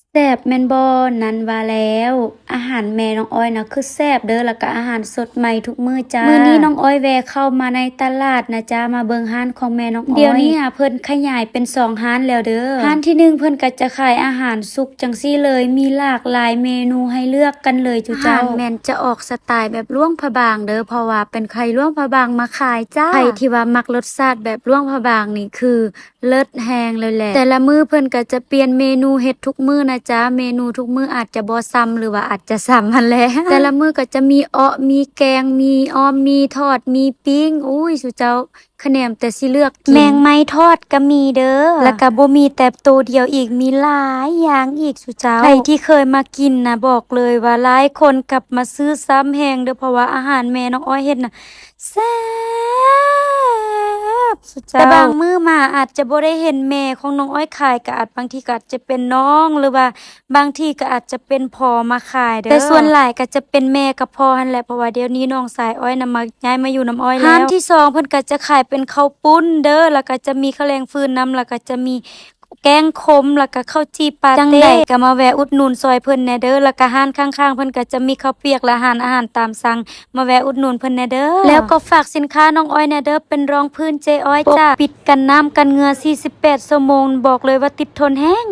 ແຊບແມ່ນບໍ່? ນັ້ນວ່າແລ້ວ ອາຫານແມ່ນ້ອງອ້ອຍນະຄືແຊບເດີ້ ແລ້ວກະອາຫານສົດໃໝ່ທຸກມື້ຈ້າ. ມື້ນີ້ນ້ອງອ້ອຍແວ່ເຂົ້າມາໃນຕະຫຼາດນະຈ້າ ມາເບິ່ງຮ້ານຂອງແມ່ນ້ອງອ້ອຍ. ດຽວນີ້ຫາເພິ່ນຂະຫຍາຍເປັນສອງຮ້ານແລ້ວເດີ້. ຮ້ານທີໜຶ່ງເພິ່ນກະຈະຂາຍອາຫານສຸກຈັ່ງຊີ້ເລີຍ ມີຫຼາກຫຼາຍເມນູໃຫ້ເລືອກກັນເລີຍຈຸເຈົ້າ. ອາຫານແມ່ນຈະອອກສະໄຕແບບຫຼວງພະບາງເດີ້ ເພາະວ່າເປັນໄຂ່ຫຼວງພະບາງມາຂາຍຈ້າ. ໃຜທີ່ວ່າມັກລົດຊາດແບບຫຼວງພະບາງນີ້ຄື ເລີດແຮງເລີຍແຫຼະ. ແຕ່ລະມື້ເພິ່ນກະຈະປ່ຽນເມນູເຮັດທຸກມື້ນະຈ້າ. ເມນູທຸກມື້ອາດຈະບໍ່ຊ່ຳ ຫຼືວ່າອາດຈະຊ່ຳຫັ້ນແຫຼະ. ແຕ່ລະມື້ກະຈະມີເອາະ ມີແກງ ມີອອມ ມີທອດ ມີປີ້ງ. ອຸ້ຍ ສຸເຈົ້າ ຂະແໜມແຕ່ຊິເລືອກກິນ. ແມງໄມ້ທອດກະມີເດີ້ ແລ້ວກະບໍ່ມີແຕ່ໂຕດຽວອີກ ມີຫຼາຍຢ່າງອີກສຸເຈົ້າ. ໃຜທີ່ເຄີຍມາກິນນະ ບອກເລີຍວ່າຫຼາຍຄົນກັບມາຊື້ຊ້ຳແຮງເດີ້ ເພາະວ່າອາຫານແມ່ນ້ອງອ້ອຍເຮັດນະ ແຊບສຸເຈົ້າ. ແຕ່ບາງມື້ມາອາດຈະບໍ່ໄດ້ເຫັນແມ່ຂອງນ້ອງອ້ອຍຂາຍ ກະອາດ ບາງທີກະອາດຈະເປັນນ້ອງ ຫຼືວ່າບາງທີກະອາດຈະເປັນພໍ່ມາຂາຍເດີ້. ແຕ່ສ່ວນຫຼາຍກະຈະເປັນແມ່ກັບພໍ່ຫັ້ນແຫຼະ ເພາະວ່າດຽວນີ້ນ້ອງຊາຍອ້ອຍນຳມາ ຍ້າຍມາຢູ່ນຳອ້ອຍແລ້ວ. ຮ້ານທີສອງເພິ່ນກະຈະຂາຍເປັນເຂົ້າປຸ້ນເດີ້ ແລ້ວກະຈະມີເຂົ້າແລງຟືນນຳ ແລ້ວກະຈະມີ ແກງຂົມ ແລ້ວກະເຂົ້າຈີ່ປາເຕ້. ຈັ່ງໃດກະມາແວ່ອຸດໜູນຊ່ອຍເພິ່ນແດ່ເດີ້. ແລ້ວກະຮ້ານຂ້າງໆເພິ່ນກະຈະມີເຂົ້າປຽກ ແລະ ຮ້ານອາຫານຕາມສັ່ງ ມາແວ່ອຸດໜູນເພິ່ນແດ່ເດີ້. ແລ້ວກໍຝາກສິນຄ້ານ້ອງອ້ອຍແດ່ເດີ້ ເປັນຮອງພື້ນເຈ້ອ້ອຍ ປົກປິດກັນນ້ຳກັນເຫື່ອສີ່ສິບແປດຊົ່ວໂມງ ບອກເລີຍວ່າຕິດທົນແຮງ